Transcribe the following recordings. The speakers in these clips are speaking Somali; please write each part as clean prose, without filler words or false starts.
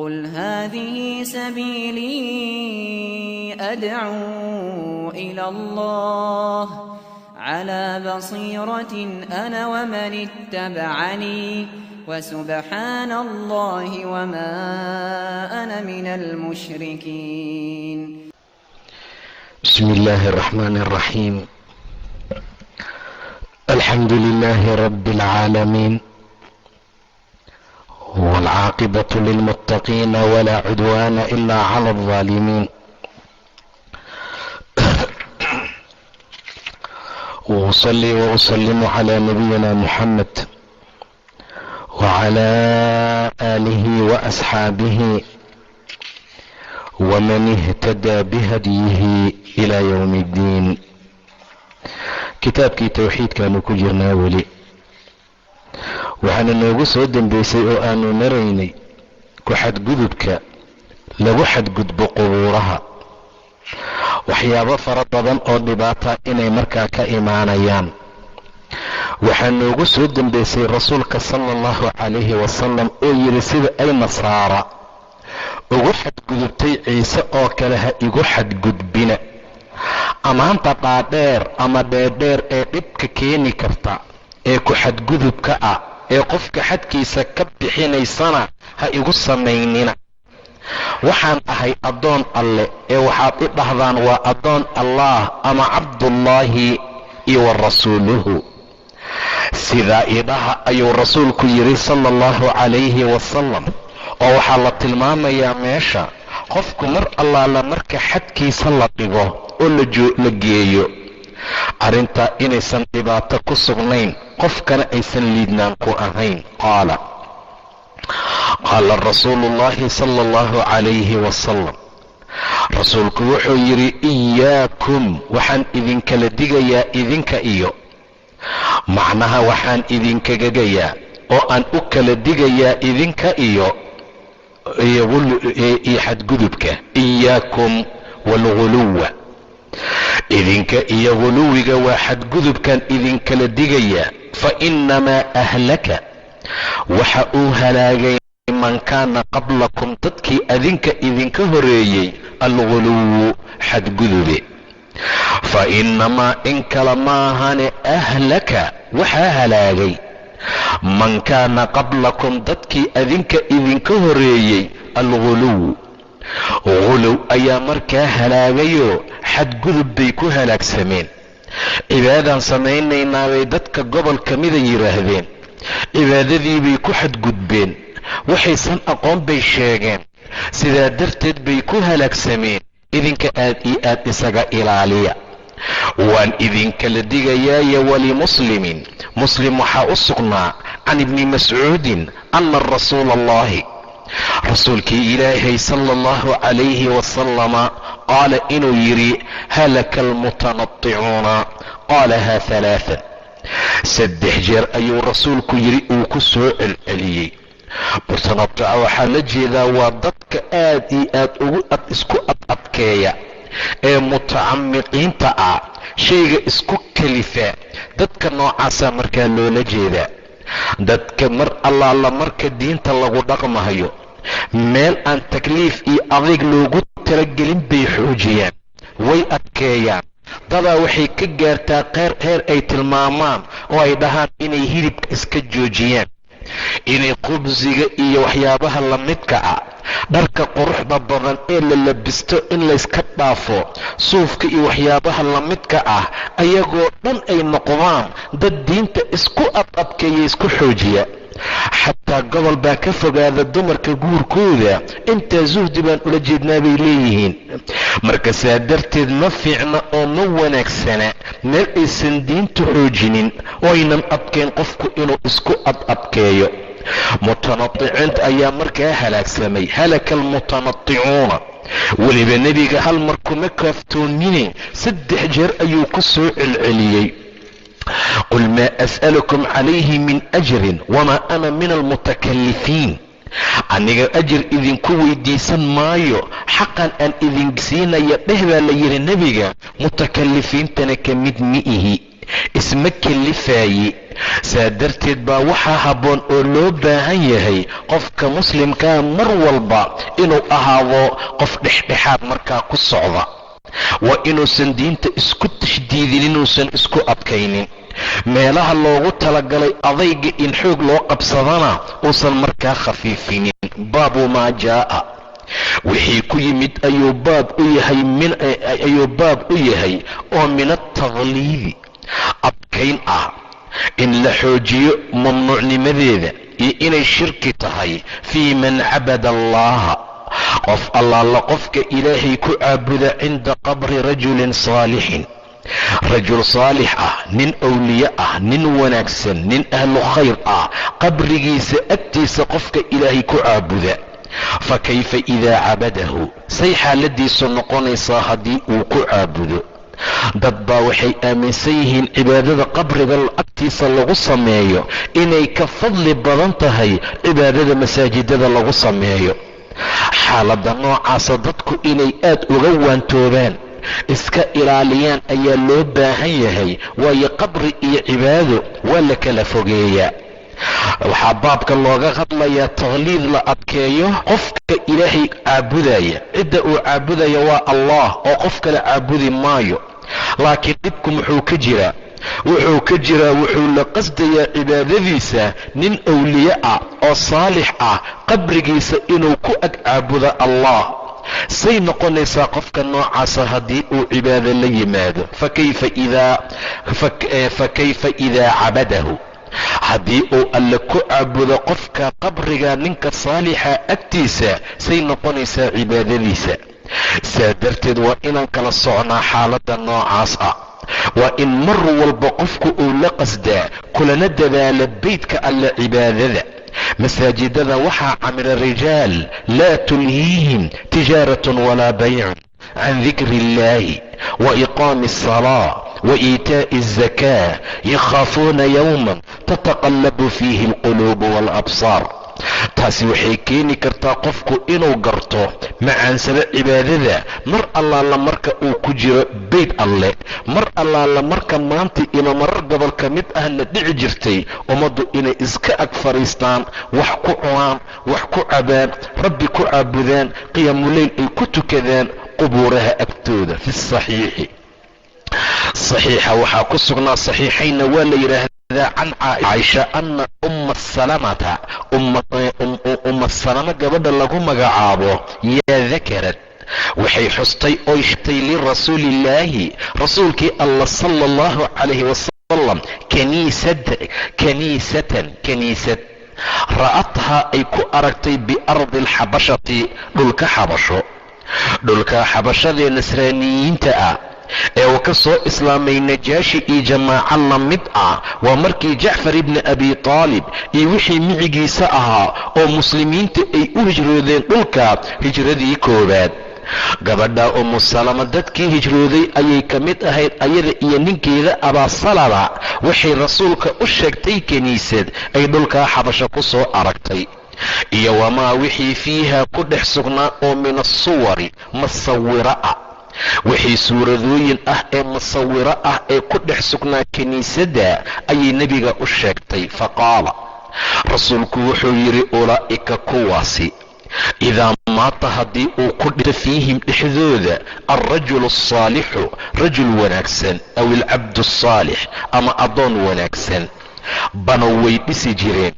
قل هذه سبيلي أدعو إلى الله على بصيرة أنا ومن اتبعني وسبحان الله وما أنا من المشركين. بسم الله الرحمن الرحيم. الحمد لله رب العالمين، والعاقبة للمتقين، ولا عدوان إلا على الظالمين. وأصلي وأسلم على نبينا محمد وعلى آله وأصحابه ومن اهتدى بهديه إلى يوم الدين. Kitaabkii towxiidkaanu ku jirnaa weli, waxaana noogu soo dambeysay oo aanu maraynay ku xadgudubka lagu xadgudbo qubuuraha, waxyaabo fara badan oo dhibaata inay markaa ka imaanayaan. Waxaa noogu soo dambeysay rasuulka sala allahu calayhi wasalam oo yidhi, sida ay nasaara ugu xadgudubtay Ciise oo kale ha igu xadgudbina. Amaanta dhaadheer ama dheerdheer ee dhibka keeni karta ee ku xadgudubka ah ee qofka xadkiisa ka bixinaysana ha igu samaynina. Waxaan ahay addoon Alle ee waxaad i dhahdaan waa addoon Allaah ama Cabdullaahi iyo wa rasuuluhu. Sidaa idhaha ayuu rasuulku yidhi sala allahu calayhi wasalam. Oo waxaa la tilmaamayaa meesha qofku mar allaala marka xadkiisa la dhigo oo la geeyo, arrintaa inaysan dhibaato ku sugnayn, qofkana aysan liidnaan ku ahayn. Qaala rasuulu ullahi sala allahu calayhi wasalam, rasuulku wuxuu yidhi: "Iyaakum, waxaan idinkala digayaa idinka iyo, macnaha waxaan idinkagagayaa oo aan u kala digayaa idinka iyo xadgudubka. Iyaakum waalghuluwa, idinka iyo ghuluwiga, waa xadgudubkan idinkala digayaa. Fa innamaa ahlaka, waxa uu halaagay, man kaana qablakum, dadkii adinka idinka horeeyey, alghuluwu, xadgudube. Fa innamaa, in kale maahane, ahlaka, waxaa halaagay, man kaana qablakum, dadkii adinka idinka horeeyey, alghuluw, ghuluw ayaa markaa halaagayoo xadgudub bay ku halaagsameen. Cibaadaan samaynaynaa dadka gobol ka mida yidhaahdeen, cibaadadiibay ku xadgudbeen, waxaysan aqoon bay sheegeen, sidaa darteed bay ku halaagsameen. Idinka aad iyo aad isaga ilaaliya, waan idinkala digayaaye. Walimuslimin, Muslim waxaa u sugnaa, can Ibni Mascuudin ana rasuula allahi, rasuulkii Ilaahay sala allahu calayhi wasalama, qaala, inuu yidhi: "Halaka almutanaticuuna." Qaalahaa halaaan, 3 jeer ayuu rasuulku yidhi, uu ku soo celceliyey. Mutanatica waxaa la jeedaa waa dadka aad iyo aad ugu isku adadkeeya ee mutacamiqiinta ah, shayga isku kalifa. Dadka noocaasaa markaa loola jeedaa. Dadka mar allaala marka diinta lagu dhaqmahayo, meel aan takliif iyo adayg loogu talagelin bay xoojiyaan, way adkeeyaan. Dadaa waxay ka gaartaa qeyr heer ay tilmaamaan oo ay dhahaan inay hilibka iska joojiyaan, inay khubsiga iyo waxyaabaha lamidka ah, dharka quruxda badan ee la labisto in layska dhaafo, suufka iyo waxyaabaha lamidka ah, ayagoo dhan ay noqdaan dad diinta isku adadkeeya, isku xoojiya. Xataa gobol baa ka fogaada dumarka guurkooda. Intaa suhdi baan ula jeednaa bay leeyihiin. Marka saa darteed ma fiicna oo ma wanaagsana meel aysan diintu xoojinin oo aynan adkeyn qofku inuu isku adadkeeyo. Mutanaticiinta ayaa markaa halaagsamay. Halaka almutanaticuuna. Weliba nebiga hal mar kuma kaaftoomine, 3 jeer ayuu ku soo celceliyey. "Qul maa as'alukum calayhi min ajrin wamaa ana min almutakalifiin." Aniga ajir idinku weydiisan maayo, xaqan aan idin siinaya dheh baa la yidhi nebiga, mutakalifiintana ka mid ma ihi, isma kelifaaye. Saa darteed baa waxaa habboon oo loo baahan yahay qofka muslimkaa mar walba inuu ahaado qof dhexdhexaad markaa ku socda. Waa inuusan diinta isku tashdiidin, inuusan isku adkaynin. Meelaha loogu talagalay adayga in xoog loo qabsadana uusan markaa khafiifinin. Baabu maa jaa'a, wixii ku yimid ayuu baab u yahay, ayuu baab u yahay oo min ataqliidi, adkayn ah, in la xoojiyo mamnuucnimadeeda iyo inay shirki tahay, fii man cabada allaha, qof allaala qofka Ilaahay ku caabuda, cinda qabri rajulin saalixin, rajul saalix ah, nin awliye ah, nin wanaagsan, nin ahlu khayr ah, qabrigiisa agtiisa qofka Ilaahay ku caabuda. Fa kayfa idaa cabadahu? Say xaaladiisu noqonaysaa haddii uu ku caabudo? Dad baa waxay aaminsan yihiin cibaadada qabriga agtiisa lagu sameeyo inay ka fadli badan tahay cibaadada masaajidada lagu sameeyo. Xaaladda noocaasa dadku inay aad uga waantoobaan, iska ilaaliyaan ayaa loo baahan yahay, waayo qabri iyo cibaado waa la kala fogeeyaa. Waxaa baabka looga hadlayaa takhliid la adkeeyo qofka Ilaahay caabudaya. Cidda uu caabudaya waa Allah, oo qof kale caabudi maayo. Laakiin dhibku muxuu ka jiraa? Wuxuu ka jiraa wuxuu la qasdayaa cibaadadiisa nin awliye ah oo saalix ah qabrigiisa inuu ku ag caabudo Allah. Say noqonaysaa qofka noocaasa haddii uu cibaado la yimaado? Fakayfa idaa cabadahu, haddii uu Alle ku caabudo qofka qabriga ninka saalixa agtiisa, say noqonaysaa cibaadadiisa? Saa darteed waa inaan kala socnaa xaaladda noocaas ah. Waa in mar walba qofku uu la qasdaa kulana dadaala beydka Alle cibaadada. Masaajidada waxaa camira rijaal laa tulhiihim tijaaratun walaa baycun can dikri illaahi wa iqaami asalaa wa iitaa'i azakaa, yakhaafuuna yowman tataqallabu fiihi alquluubu waalabsaar. Taasi waxay keeni kartaa qofku inuu garto macaansado cibaadada mar allaala marka uu ku jiro beyt Alle, mar allaala marka maanta ima marar gobol ka mid ahna dhici jirtay ummaddu inay iska ag fadhiistaan, wax ku cunaan, wax ku cabaan, Rabbi ku caabudaan, qiyaamuleyl ay ku tukadaan qubuuraha agtooda. Fi saxiixi, saxiixa waxaa ku sugnaa, saxiixaynna waa la yidhaahdaa, can Caaisha ana Umma Salamata, Umma Salama gabadha lagu magacaabo, yaa dakarad, waxay xustay oy shtay lirasuuliillaahi, rasuulkii Alla sala allahu calayhi wasalam, kaniisatan, kaniisad, ra'athaa, ay ku aragtay, biardi alxabashati, dhulka Xabasho, dhulka Xabashadee Nasraaniyiinta ah ee uu ka soo islaamay Najaashi iyo jamaaco la mid ah. Waa markii Jacfar ibni Abi Taalib iyo wixii micigiisa ahaa oo muslimiinta ay u hijroodeen dhulka hijradii koowaad. Gabadha Umu Salama dadkii hijrooday ayay ka mid ahayd, ayada iyo ninkeeda Abaasalaba. Waxay rasuulka u sheegtay kiniisad ay dhulkaa Xabasho ku soo aragtay iyo wamaa wixii fiiha ku dhex sugnaa oo min asuwari, masawiro ah, wixii suuradooyin ah ee masawiro ah ee ku dhex sugnaa kiniisadda ayay nebiga u sheegtay. Faqaala, rasuulku wuxuu yidhi, ulaa'ika, kuwaasi, idaa maata, haddii uu ku dhinto, fiihim, dhexdooda, alrajulu asaalixu, rajul wanaagsan, aw alcabdu asaalix, ama addoon wanaagsan, banow, way dhisi jireen,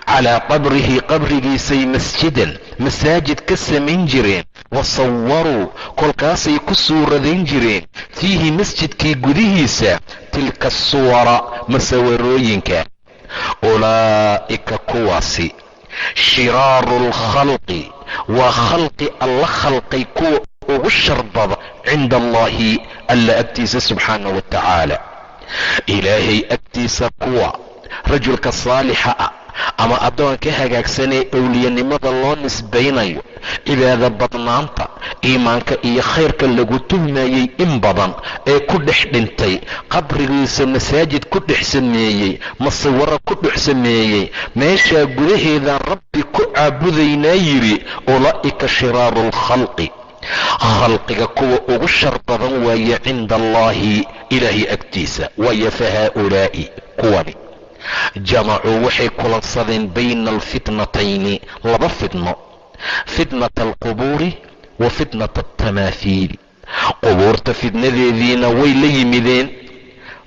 calaa qabrihi, qabrigiisay, masjidan, masaajid ka samayn jireen, wasawaruu, kolkaasay ku suuradayn jireen, fiihi, masjidkii gudihiisa, tilka suwara, masawarooyinka. Ulaa'ika, kuwaasi, shiraaru alkhalqi, waa khalqi Alla khalqay kuwa ugu shar badan, cinda Allahi, Alla agtiisa subxaana wa tacaala. Ilaahay agtiisa kuwa rajulka saalixa ah ama addoonka hagaagsanee owliyanimada loo nisbaynayo, cibaado badnaanta, iimaanka iyo khayrka lagu tuhmayey in badan, ee ku dhex dhintay, qabrigiisa masaajid ku dhex sameeyey, masawaro ku dhex sameeyey, meeshaa gudaheedaan Rabbi ku caabudaynaa yidhi, ulaa'ika shiraaru alkhalqi, khalqiga kuwa ugu shar badan waaye, cinda Allaahi, Ilaahay agtiisa. Waayo fa haaulaa'i, kuwani. Jamacuu waxay kulansadeen bayna alfitnatayni, laba fitno, fitnata alqubuuri wa fitnata altamaahiil. Qubuurta fitnadeediina way la yimideen,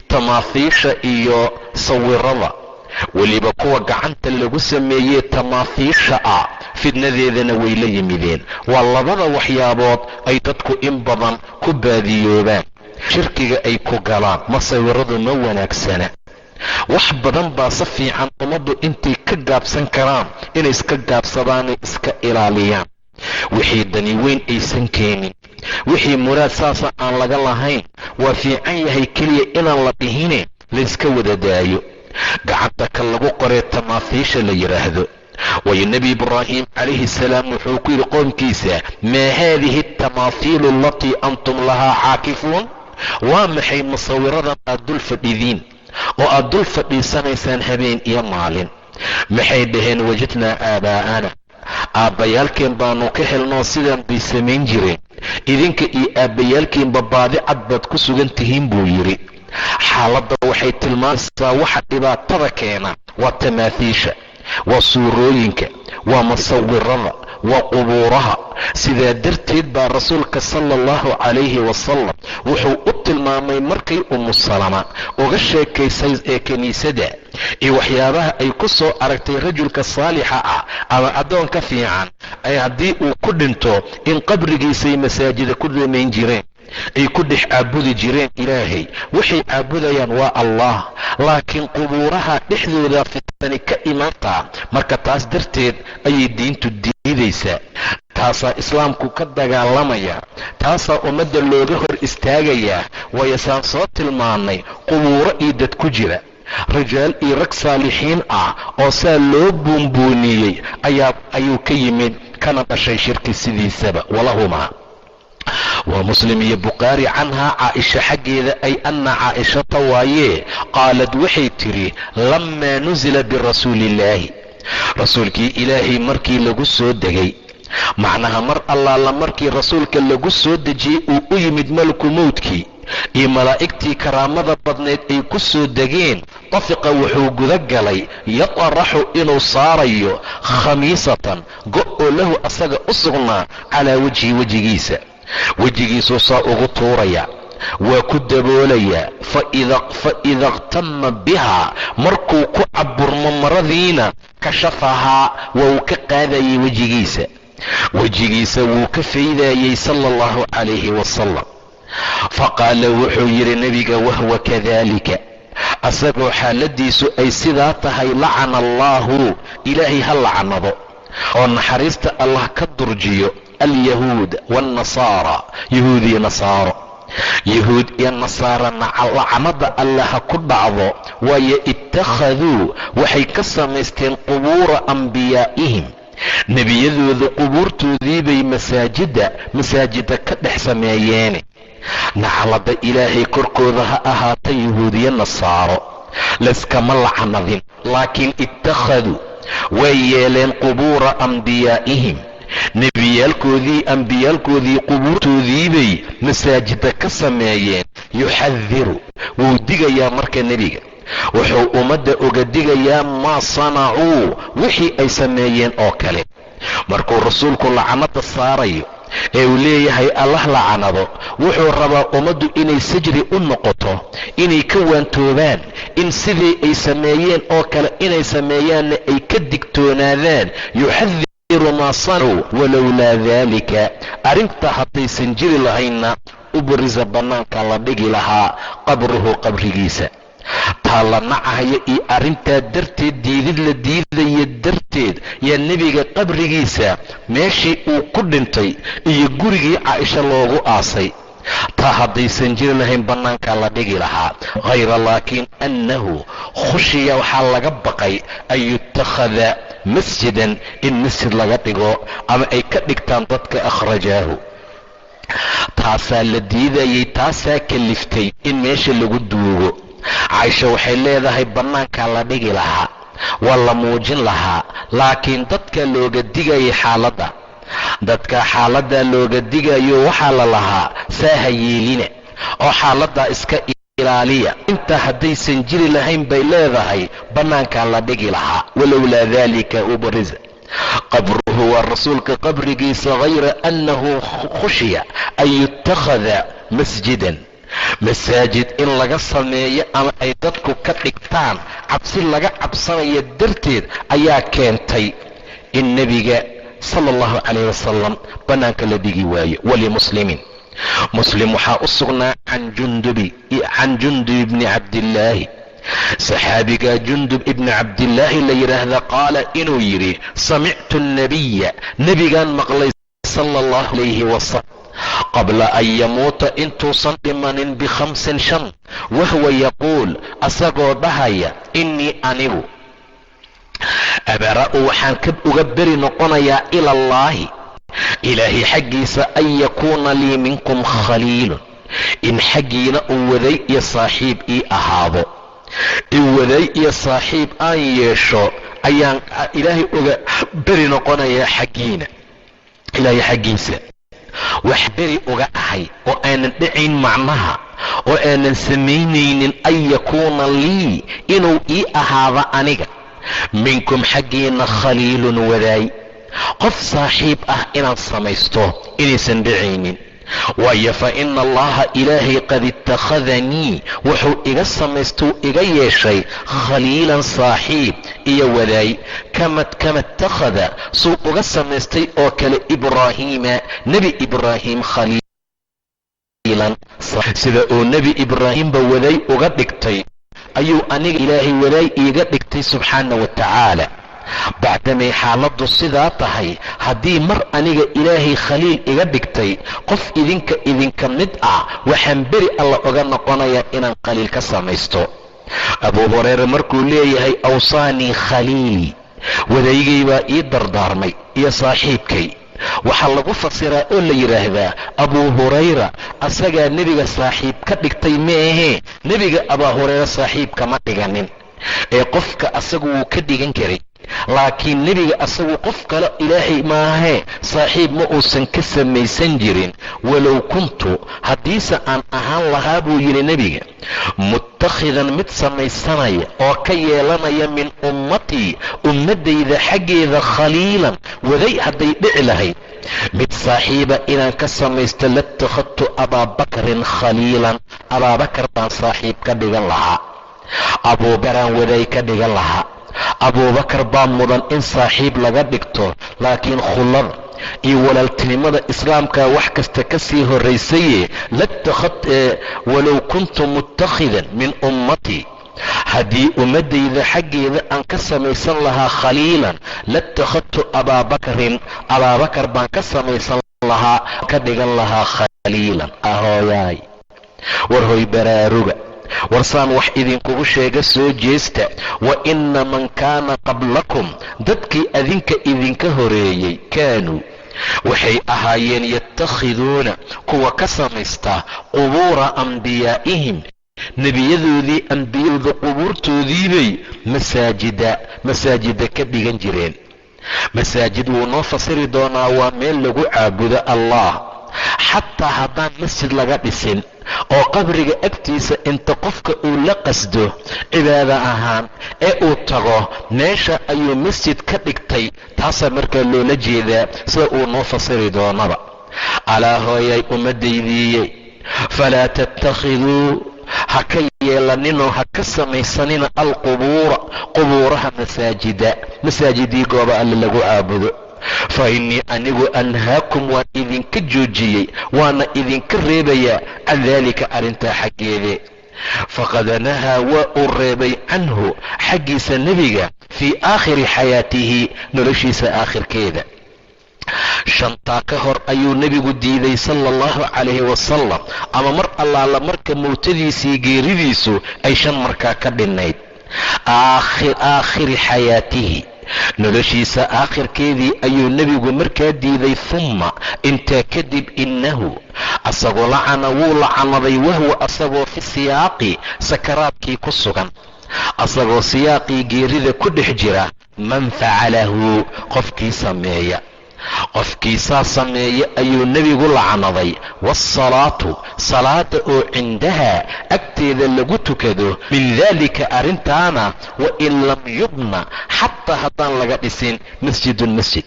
tamaahiisha iyo sawirada, weliba kuwa gacanta lagu sameeyey tamaahiisha ah fitnadeedana way la yimideen. Waa labada waxyaabood ay dadku in badan ku baadiyoobaan, shirkiga ay ku galaan. Masawiradu ma wanaagsana. Wax badan baa si fiican ummaddu intay ka gaabsan karaan inay iska gaabsadaanay iska ilaaliyaan. Wixii dani weyn aysan keenin, wixii muraad saasa aan laga lahayn, waa fiican yahay keliya inaan la dhihine layska wada daayo. Gacanta ka lagu qoree tamaahiisha la yidhaahdo, waayo Nebi Ibraahim calayhi salaam wuxuu ku yidhi qoomkiisa: "Maa haadihi atamaahiilu alatii antum lahaa caakifuun?" Waa maxay musawiradan aad dul fadhidiin oo aad dul fadhiisanaysaan habeen iyo maalin? Maxay dhaheen? "Wajadnaa aabaa'ana," aabbayaalkeen baanu ka helnoo sidaan bay samayn jireen. "Idinka iyo aabbayaalkeenba baadi cad baad ku sugan tihiin," buu yidhi. Xaaladda waxay tilmaamaysaa waxa dhibaatada keena waa tamaahiisha, waa suurooyinka, waa musawirada, waa qubuuraha. Sidaa darteed baa Rasuulka sala allahu calayhi wasalam wuxuu u tilmaamay markay Umu Salama uga sheekaysay ee kiniisadda iyo waxyaabaha ay ku soo aragtay rajulka saalixa ah ama addoonka fiican ay haddii uu ku dhinto in qabrigiisay masaajida ku dhamayn jireen, ay ku dhex caabudi jireen Ilaahay. Waxay caabudayaan waa Allah, laakiin qubuuraha dhexdooda fitani ka imaantaa. Marka taas darteed ayay diintu diidaysaa, taasaa Islaamku ka dagaalamaya, taasaa ummadda looga hor istaagayaa. Waayo saan soo tilmaannay, qubuuro iyo dad ku jira, rijaal iyo rag saalixiin ah oo saa loo buunbuuniyey ayaa ayuu ka yimid kana dhashay shirki sidiisaba. Walahumaa, waa Muslim iyo Bukhaari, canhaa Caaisha xaggeeda, ay anna Caaishata waayee, qaalad waxay tidhi: lamaa nusila birasuuliillaahi, rasuulkii Ilaahay markii lagu soo degay, macnaha mar allaala markii rasuulka lagu soo dejiyey, uu u yimid malaku mowdkii iyo malaa'igtii karaamada badneed ay ku soo degeen, tafiqa wuxuu guda galay yataraxu inuu saarayo khamiisatan, go' oo lahu asaga u sugnaa, calaa wajhi, wejigiisa. Wejigiisuu saa ugu tuuraya, waa ku daboolayaa. Fa ida ikhtama bihaa, markuu ku caburmo maradiina, kashafahaa, waa uu ka qaadayay wejigiisa, wejigiisa wuu ka faydayey sala allahu calayhi wasalam. Faqaala wuxuu yidhi nebiga, wahwa kadalika, asagoo xaaladiisu ay sidaa tahay: "Lacana allaahu," Ilaahay ha lacnado oo naxariista Allah ka durjiyo, "alyahuud waannasaara," yahuud iyo nasaaro, yahuud iyo nasaara lacnada Allah ha ku dhacdo. Waayo ittakhaduu, waxay ka samaysteen, qubuura ambiyaa'ihim, nebiyadooda qubuurtoodiibay masaajida masaajida ka dhex sameeyeene. Naclada Ilaahay korkooda ha ahaata yahuudiyo nasaaro. Layskama lacnadin, laakiin ittakhaduu, way yeeleen, qubuura ambiyaa'ihim, nebiyaalkoodii, ambiyaalkoodii qubuurtoodiibay masaajida ka sameeyeen. Yuxadiru, wuu digayaa. Marka nebiga wuxuu ummadda uga digayaa maa sanacuu, wixii ay sameeyeen oo kale. Markuu rasuulku lacnada saarayo ee uu leeyahay Allah lacanado, wuxuu rabaa ummaddu inay sajri u noqoto, inay ka waantoobaan in sidii ay sameeyeen oo kale inay sameeyaanna ay ka digtoonaadaan. Yuxadiru maa sanacuu, walowlaa daalika, arrintaa haddaysan jiri lahaynna, ubrisa, bannaanka la dhigi lahaa, qabruhu, qabrigiisa. Taa la nacahaya iyo arrintaa darteed, diidid la diidaya darteed, yaa nebiga qabrigiisa meeshii uu ku dhintay iyo gurigii Caaisha loogu aasay. Taa haddaysan jiri lahayn bannaanka la dhigi lahaa. Hayra laakiin annahu khushiya, waxaa laga baqay, an yutakhada masjidan, in masjid laga dhigo ama ay ka dhigtaan dadka. Akhrajaahu. Taasaa la diidayay, taasaa kaliftay in meesha lagu duugo. Caaisha waxay leedahay bannaankaa la dhigi lahaa, waa la muujin lahaa, laakiin dadka looga digayay xaaladda, dadka xaaladdaa looga digayo, waxaa la lahaa saaha yeelina oo xaaladdaa iska Ilaaliya intaa haddaysan jiri lahayn bay leedahay, bannaankaa la dhigi lahaa. Walowlaa dalika ubriza qabruhu, waa rasuulka qabrigiisa, hayra annahu khushiya an yutakhada masjidan, masaajid in laga sameeyo ama ay dadku ka dhigtaan, cabsi laga cabsanaya darteed ayaa keentay in nebiga sala allahu calayh wasalam bannaanka la dhigi waayo. Walimuslimin, Muslim waxaa u sugnaa, can Jundub bni Cabdillaahi, saxaabigaa Jundub ibni Cabdillaahi la yidhaahda, qaala inuu yidhi: "Samictu annabiya, nebigaan maqlay, sala allahu calayhi wasalam, qabla an yamuuta, intuusan dhimanin, bikhamsin, shan, wahuwa yaquul, asagoo dhahaya: 'Innii anigu abara'u, waxaan ka uga beri noqonayaa, ila Allaahi, Ilaahay xaggiisa, an yakuuna lii minkum khaliilun, in xaggiina uu waday iyo saaxiib ii ahaado, in waday iyo saaxiib aan yeesho ayaan Ilaahay uga beri noqonayaa xaggiina, Ilaahay xaggiisa wax beri uga ahay oo aanan dhacayn, macnaha oo aanan samaynaynin, an yakuuna lii, inuu ii ahaado aniga, minkum, xaggiina, khaliilun, wadaay, qof saaxiib ah inaan samaysto inaysan dhacaynin. Waayo, fa ina Allaha, Ilaahay, qad ittakhadanii, wuxuu iga samaystuu iga yeeshay, khaliilan, saaxiib iyo wadaay, kama ittakhada, suu uga samaystay oo kale, Ibraahiima, Nebi Ibraahim, khaliilan. Sida uu Nebi Ibraahimba wadaay uga dhigtay ayuu aniga Ilaahay wadaay iiga dhigtay, subxaana wa tacaala. Bacdamay xaaladdu sidaa tahay, haddii mar aniga Ilaahay khaliil iga dhigtay, qof idinka idinka mid ah waxaan beri Alla oga noqonayaa inaan khaliil ka samaysto." Abuu Hureyre markuu leeyahay "awsaanii khaliili", wadaygay baa ii dardaarmay iyo saaxiibkay, waxaa lagu fasiraa oo la yidhaahdaa Abuu Hurayra asagaa nebiga saaxiib ka dhigtay. Meehee, nebiga Abaa Hureyre saaxiib kama dhiganin, ee qofka asagu wuu ka dhigan karay, laakiin nebiga asagu qof kale Ilaahay maahee saaxiib ma uusan ka samaysan jirin. "Walow kuntu, haddiise aan ahaan lahaa," buu yidhi nebiga, "mutakhidan, mid samaysanaya oo ka yeelanaya, min ummatii, ummaddayda xaggeeda, khaliilan, waday, hadday dhici lahayd mid saaxiiba inaan ka samaysto, latakhadtu Abaabakrin khaliilan, Abaabakar baan saaxiib ka dhigan lahaa, Abuubakaraan waday ka dhigan lahaa. Abuubakar baa mudan in saaxiib laga dhigto, laakiin khullada iyo walaaltinimada islaamka wax kasta ka sii horraysaye. Walow kuntu mutakhidan min ummatii, haddii ummaddayda xaggeeda aan ka samaysan lahaa, khaliilan, latakhadtu Abaabakrin, Abaabakar baan ka samaysan lahaa, ka dhigan lahaa khaliilan." Ahooyaay, war hoy, baraaruga, warsaan wax idinkugu sheega, soo jeesta. Wa inna man kaana qablakum, dadkii adinka idinka horeeyey, kaanuu, waxay ahaayeen, yatakhiduuna, kuwa ka samaysta, qubuura ambiyaa'ihim, nebiyadoodii, ambiyadooda qubuurtoodiibay, masaajida, masaajida ka dhigan jireen. Masaajid wuu noo fasiri doonaa, waa meel lagu caabudo Allah. Xataa haddaan masjid laga dhisin oo qabriga agtiisa inta qofka uu la qasdo cibaado ahaan ee uu tago, meesha ayuu masjid ka dhigtay, taasaa markaa loola jeedaa, sida uu noo fasiri doonaba. Alaa hooyay, ummadaydiiye, falaa tattakhiduu, ha ka yeelaninoo ha ka samaysanina, alqubuura, qubuuraha, masaajida, masaajidii gooba Alle lagu caabudo. Fa innii anigu anhaakum, waan idinka joojiyey, waana idinka reebayaa, can daalika, arrintaa xaggeede. Faqad nahaa, waa uu reebay, canhu, xaggiisa, nebiga, fii aakhiri xayaatihi, noloshiisa aakhirkeeda. Shantaa ka hor ayuu nebigu diiday, sala allahu calayhi wasalam, ama mar allaala marka mowtadiisii, geeridiisu ay shan markaa ka dhinnayd, aakhiri xayaatihi, noloshiisa aakhirkeedii ayuu nebigu markaa diiday. Humma, intaa kadib, innahu, asagoo, lacana, wuu lacanaday, wahwa, asagoo, fi siyaaqi, sakaraadkii ku sugan, asagoo siyaaqii geerida ku dhex jira, man facalahu, qofkii sameeya. Qofkii saa sameeye ayuu nebigu lacnaday. Waasalaatu, salaada oo cindaha agteeda lagu tukado, min daalika arrintaana, wain lam yubna, xataa haddaan laga dhisin, masjidun masjid.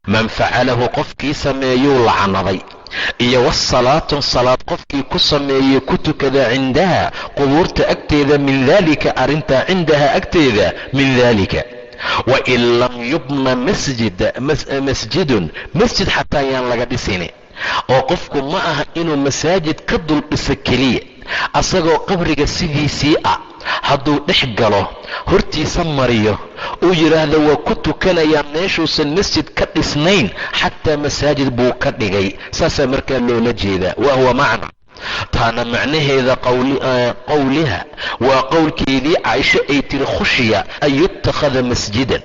Man facalahu, qofkii sameeyuu lacnaday. Iyo wasalaatun, salaad qofkii ku sameeyey, ku tukada, cindaha, qubuurta agteeda, min daalika arrintaa, cindaha agteeda, min daalika, wain lam yubna masjidun masjid, xataa yaan laga dhisini. Oo qofku ma aha inuu masaajid ka dul dhiso keliya, asagoo qabriga sidiisii ah hadduu dhex galo, hortiisa mariyo, uu yidhaahdo waa ku tukanayaa meeshuusan masjid ka dhisnayn, xataa masaajid buu ka dhigay. Saasaa markaa loola jeedaa. Wa huwa macna, taana macnaheeda, qowliha, waa qowlkeedii Caaisho ay tiri: khushiya an yutakhada masjidan,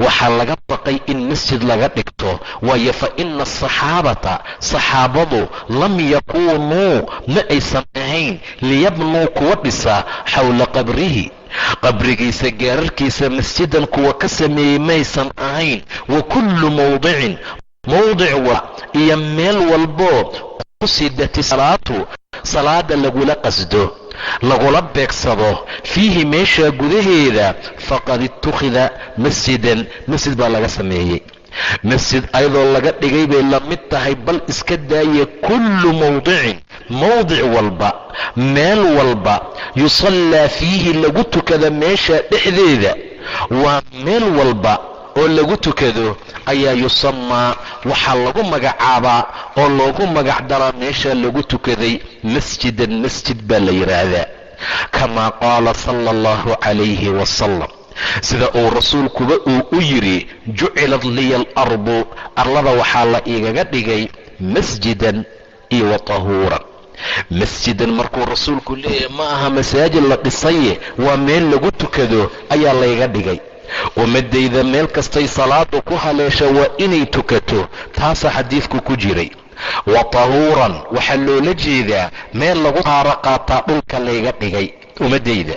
waxaa laga baqay in masjid laga dhigto. Waayo, fa ina asaxaabata, saxaabadu, lam yakuunuu, ma aysan ahayn, liyabnuu, kuwa dhisa, xowla qabrihi, qabrigiisa gaararkiisa, masjidan kuwa ka sameeyey maysan ahayn. Wa kullu mowdicin, mowdic wa iyo meel walboo, qusidati salaatu, salaada lagula qasdo, lagula beegsado, fiihi, meesha gudaheeda, faqad itukhida masjidan, masjid baa laga sameeyey, masjid ayadoo laga dhigay bay la mid tahay. Bal iska daaye, kullu mowdicin, mowdic walba, meel walba, yusallaa fiihi, lagu tukada meesha dhexdeeda, waa meel walba oo lagu tukado ayaa, yusamaa, waxaa lagu magacaabaa oo loogu magac daraa meesha lagu tukaday masjidan, masjid baa la yidhaahdaa. Kamaa qaala sala allahu calayhi wasalam, sida uu rasuulkuba uu u yidhi: jucilat liya alardu, arlada waxaa la igaga dhigay, masjidan iyo wa tahuuran. Masjidan markuu rasuulku leeyahay, ma aha masaajid la dhisaye, waa meel lagu tukado ayaa layga dhigay. Ummadayda meel kastay salaadu ku haleesha waa inay tukato, taasaa xadiidku ku jiray. Wa tahuuran waxaa loola jeedaa meel lagu taaro qaataa dhulka layga dhigay ummaddayda.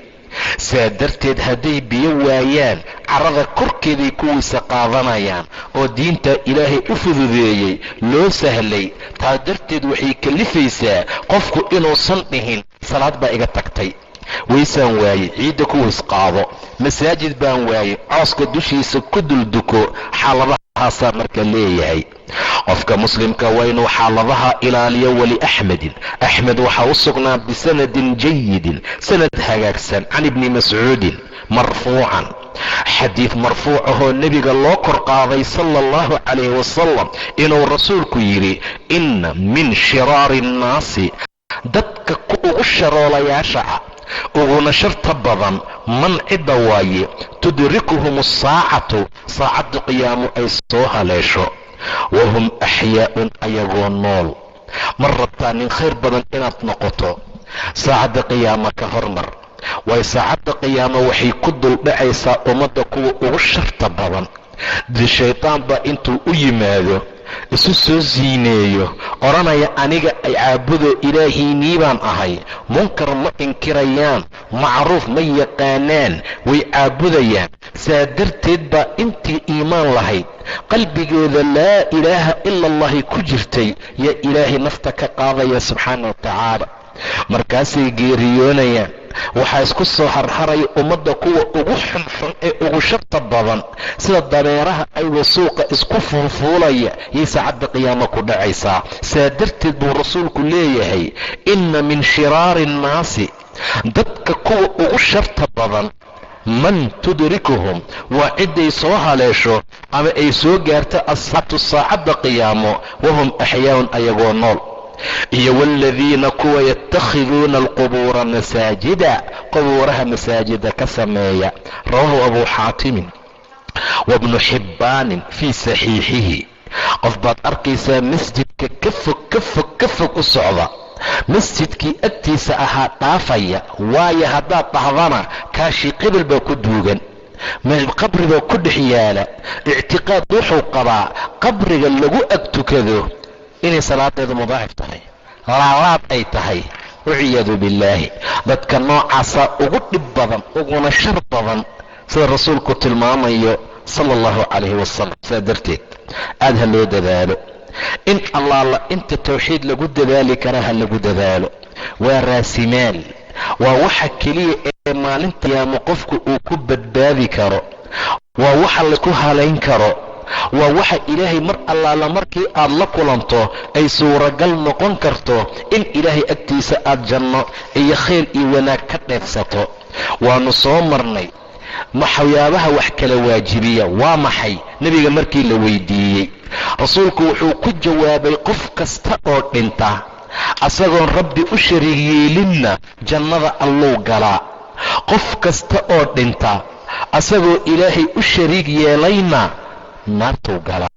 Saa darteed hadday biyo waayaan, carrada korkeeday kuwiisa qaadanayaan, oo diinta Ilaahay u fududeeyey, loo sahlay. Taa darteed waxay kalifaysaa qofku inuusan dhihin salaad baa iga tagtay, waysaan waayey, ciidda kuwiis qaado, masaajid baan waayey, cooska dushiisa ku dulduko. Xaaladahaasaa marka leeyahay qofka muslimka waa inuu xaaladaha ilaaliyo. Waliaxmedin, Axmed waxaa u sugnaa, bisanadin jayidin, sanad hagaagsan, can ibni Mascuudin marfuucan, xadiid marfuuc ahoo nebiga loo kor qaaday sala allahu calayhi wasalam, inuu rasuulku yidhi: inna min shiraari annaasi, dadka ku ugu sharoolayaasha ah, uguna sharta badan, man cidda waaye, tudrikuhum asaacatu, saacadda qiyaamu ay soo haleesho, wahum axyaa'un, ayagoo nool. Ma rabtaa nin khayr badan inaad noqoto? Saacadda qiyaamo ka hormar. Waayo, saacadda qiyaamo waxay ku duldhacaysaa ummadda kuwa ugu sharta badan. Di shaydaan baa intuu u yimaado, isu soo siineeyo, odhanaya: aniga ay caabudo, ilaahiinii baan ahay. Munkar ma inkirayaan, macruuf ma yaqaanaan, way caabudayaan. Saa darteed baa intii iimaan lahayd, qalbigooda laa ilaaha ila allahi ku jirtay, yaa Ilaahay nafta ka qaadaya subxaana wa tacaala. Markaasay geeriyoonayaan. Waxaa isku soo harharaya ummadda kuwa ugu xunxun ee ugu sharta badan, sida dameeraha ayagoo suuqa isku fuulfuulaya yay saacadda qiyaamo ku dhacaysaa. Saa darteed buu rasuulku leeyahay: inna min shiraari annaasi, dadka kuwa ugu sharta badan, man tudrikuhum, waa cidday soo haleesho ama ay soo gaarto, assaatu, saacadda qiyaamo, wahum axyaaun, ayagoo nool. Iyo waaladiina, kuwa, yatakhiduuna alqubuura masaajida, qubuuraha masaajida ka sameeya. Rawaahu Abuu Xaatimin wabnu Xibbaanin fii saxiixihi. Qof baad arkaysaa masjidka ka fog, ka fog, ka fog u socda, masjidkii agtiisa ahaa dhaafaya. Waayo, haddaad dhahdana kaashii qibel baa ku duugan, qabribaa ku dhex yaala. Ictiqaad wuxuu qabaa qabriga lagu ag tukado inay salaadeedu mudaacif tahay, laalaab ay tahay, waciyaadu billaahi. Dadka noocaasaa ugu dhib badan, uguna shar badan, sida rasuulku tilmaamayo sala allahu calayhi wasalam. Saa darteed Aad ha loo dadaalo, in allaala inta tawxiid lagu dadaali karaa ha lagu dadaalo. Waa raasimaal, waa waxa keliya ee maalinta qiyaamo qofku uu ku badbaadi karo, waa waxa laysku halayn karo, waa waxa Ilaahay mar allaala markii aad la kulanto ay suuragal noqon karto in Ilaahay agtiisa aad janno iyo khayr iyo wanaag ka dheefsato. Waanu soo marnay waxyaabaha wax kala waajibiya waa maxay. Nebiga markii la weydiiyey, rasuulku wuxuu ku jawaabay, qof kasta oo dhinta asagoon Rabbi u shariig yeelinna jannada alluu galaa, qof kasta oo dhinta asagoo Ilaahay u shariig yeelayna naartuu galaa.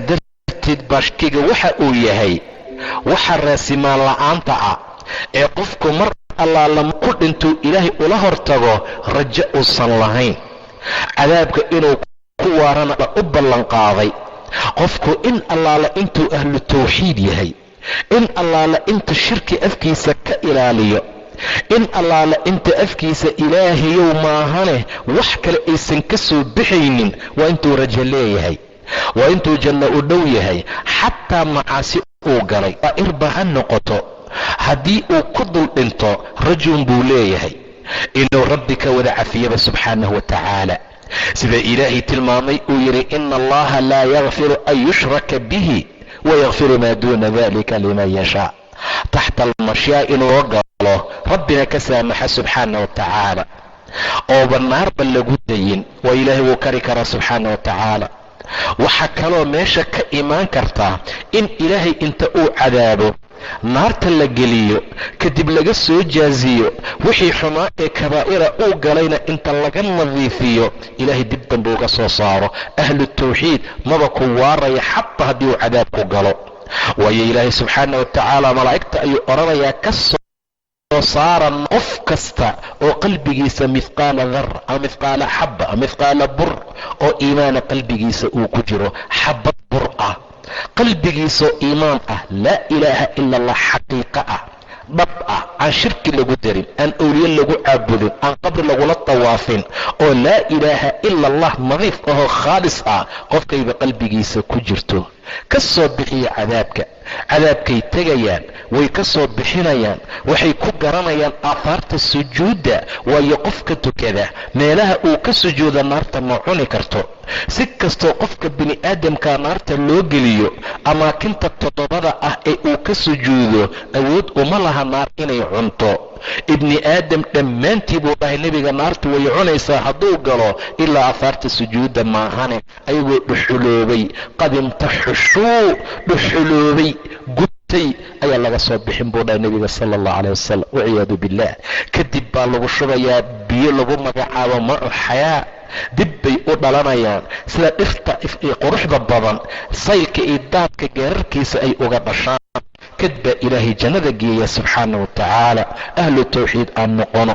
Darteed baa shirkiga waxa uu yahay waxa raasimaan la'aanta ah ee qofku mar allaala ku dhintuu Ilaahay ula hortago rajo uusan lahayn, cadaabka inuu ku waarana u ballanqaaday. Qofku in allaala intuu ahlu tawxiid yahay, in allaala inta shirki afkiisa ka ilaaliyo, in allaala inta afkiisa Ilaahayow maahane wax kale aysan ka soo bixaynin, waa intuu rajo leeyahay, waa intuu janno u dhow yahay. Xataa macaasi uu galay irba ha noqoto, haddii uu ku dul dhinto rajuun buu leeyahay inuu Rabbi ka wada cafiyaba subxaanahu wa tacaala. Sida Ilaahay tilmaamay uu yidhi, ina allaha laa yakfiru an yushraka bihi wayakfiru maa duuna dalika liman yashaa. Taxta almashyaa inuu galo, Rabbina ka saamaxa subxaana wa tacaala, ooba naarba lagu dayin, waa Ilaahay wuu kari karaa subxaana wa tacaala. Waxaa kaloo meesha ka imaan kartaa in Ilaahay inta uu cadaabo, naarta la geliyo, kadib laga soo jaaziyo wixii xumaa ee kabaa'ira uu galayna inta laga nadiifiyo, Ilaahay dib dambe uga soo saaro. Ahlu tawxiid maba ku waaraya xataa haddii uu cadaabku galo, waayo Ilaahay subxaana wa tacaala malaa'igta ayuu odhanayaa, ka soo saara qof kasta oo qalbigiisa mithqaala dar ama mithqaala xabba ama mithqaala bur oo iimaana qalbigiisa uu ku jiro, xabad bur ah qalbigiisoo iimaan ah, laa ilaaha ila allah xaqiiqo ah, dhab ah, aan shirki lagu darin, aan awliye lagu caabudin, aan qabri lagula tawaafin, oo laa ilaaha ila allah nadiif ahoo khaalis ah qofkayba qalbigiisa ku jirto, ka soo bixiya cadaabka. Cadaabkay tegayaan, way ka soo bixinayaan. Waxay ku garanayaan aahaarta sujuudda, waayo qofka tukada meelaha uu ka sujuuda naarta ma cuni karto. Si kastoo qofka bini aadamka naarta loo geliyo, amaakinta toddobada ah ee uu ka sujuudo awood uma laha naar inay cunto. Ibni aadam dhammaantii buu dhahay nebiga, naartu way cunaysaa hadduu galo ilaa aahaarta sujuudda maahane. Ayagoo dhuxuloobay, qadimta xushuu dhuxuloobay, gubtay ayaa laga soo bixin buu dhahay nebiga sala allahu calayh wasalam, waciyaadu billah. Kadib baa lagu shubayaa biyo lagu magacaabo macu xayaa, dib bay u dhalanayaan sida dhirta quruxda badan saylka iyo daadka geerarkiisa ay uga dhashaan. Kad baa Ilaahay jannada geeya subxaana wa tacaala. Ahlu tawxiid aan noqono,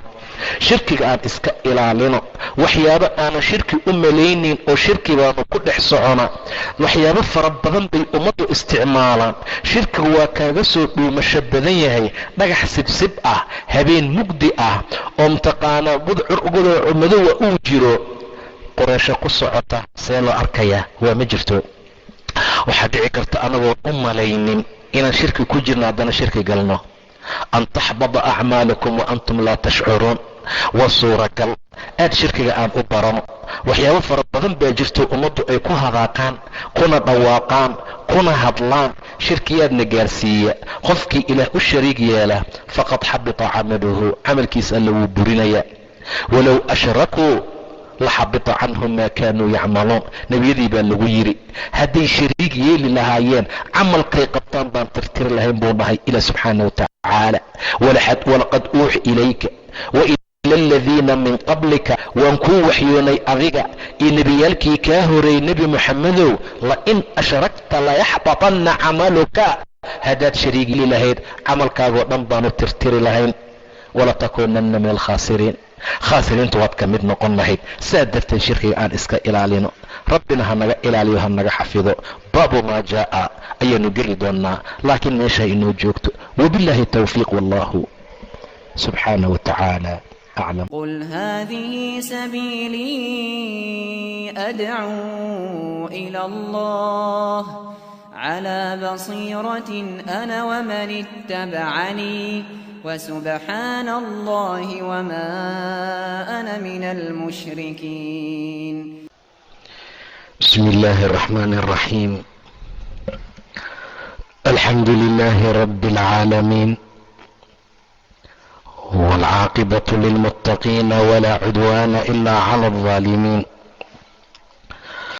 shirkiga aan iska ilaalino. Waxyaabo aanan shirki u malaynayn oo shirki baanu ku dhex socona, waxyaabo fara badan bay ummaddu isticmaalaan. Shirkigu waa kaaga soo dhuumasho badan yahay dhagax sibsib ah, habeen mugdi ah oo mutaqaanaa gudcur madowa uu jiro, qoreesho ku socota, see loo arkayaa? Waa ma jirto. Waxaa dhici karta anagoon u malaynin inaan shirki ku jirno haddana shirki galno. An taxbada acmaalukum wa antum laa tashcuruun, waa suuragal. Aad shirkiga aan u barano. Waxyaabo fara badan baa jirto ummaddu ay ku hadaaqaan, kuna dhawaaqaan, kuna hadlaan, shirkiyaadna gaarsiiya. Qofkii Ilaah u shariig yeela faqad xabita camaluhu, camalkiisa Alla wuu burinaya. Walow ashrakuu la xabita canhum maa kaanuu yacmaluun. Nebiyadii baa lagu yidhi, hadday shariig yeeli lahaayeen camalkay qabtaan baan tirtiri lahayn buu dhahay Ilah subxaana wa tacaala. Walaqad uuxi ilayka wa ila aladiina min qablika, waan kuu waxyoonay adiga iyo nebiyaalkii kaa horeeyey, Nebi Moxamedow, lain ashragta layaxbatanna camaluka, haddaad shariig yeeli lahayd camalkaagoo dhan baanu tirtiri lahayn, walatakuunanna min alkhaasiriin, khaasiriintu waad ka mid noqon lahayd. Saa darteed shirkiga aan iska ilaalino, Rabbina ha naga ilaaliyo, ha naga xafido. Baabu maa jaa'a ayaanu geli doonaa, laakiin meesha inoo joogto. Wabiاllaahi towfiiq, wallahu subxaanah wa tacaala Aclam. قل هذه سبيلي أدعو إلى الله على بصيرة أنا ومن اتبعني وسبحان الله وما أنا من المشركين. بسم الله الرحمن الرحيم. الحمد لله رب العالمين، والعاقبة للمتقين، ولا عدوان إلا على الظالمين.